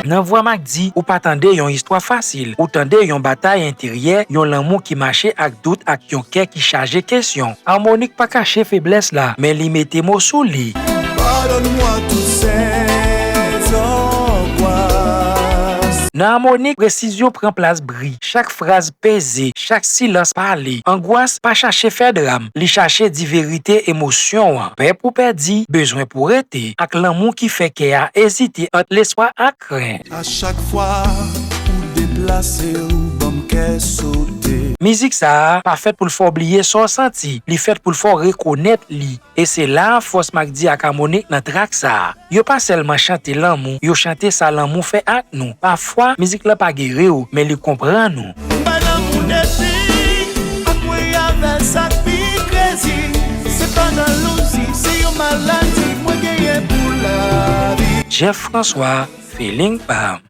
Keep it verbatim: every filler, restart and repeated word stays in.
Nan vwa Mack D, ou pa tande yon istwa fasil, ou tande yon batay enteryè, yon lanmou ki mache ak dout, ak yon kè ki chaje kesyon. Harmonik pa kache feblès la, men li mete mo sou li. Pardonne-moi toutes ces angoisses. Nan Harmonik, presizyon pran plas bri. Chak fraz peze, chak silans pale. Angwas pa chache fè dram, li chache di verite emosyon an. Pè pou pèdi, bezwen pou rete, ak lanmou ki fè kè a ezite ant lespwa ak krent. A chak fwa ou deplase, ou ban m kè sote. Mizik sa a pa fèt pou l fè w bliye sa w santi, li fèt pou l fè w rekonèt li. E se la a fòs Mack D ak Harmonik nan trak sa a. Yo pa sèlman chante lanmou, yo chante sa lanmou fè ak nou. Pafwa, mizik lan pa geri w, men li konprann ou. M bay lanmou depi, ak mwen avè l sa k pi krezi. Se pa jalouzi, se yon maladi mwen genyen pou lavi. Jeff François, Feeling pa m.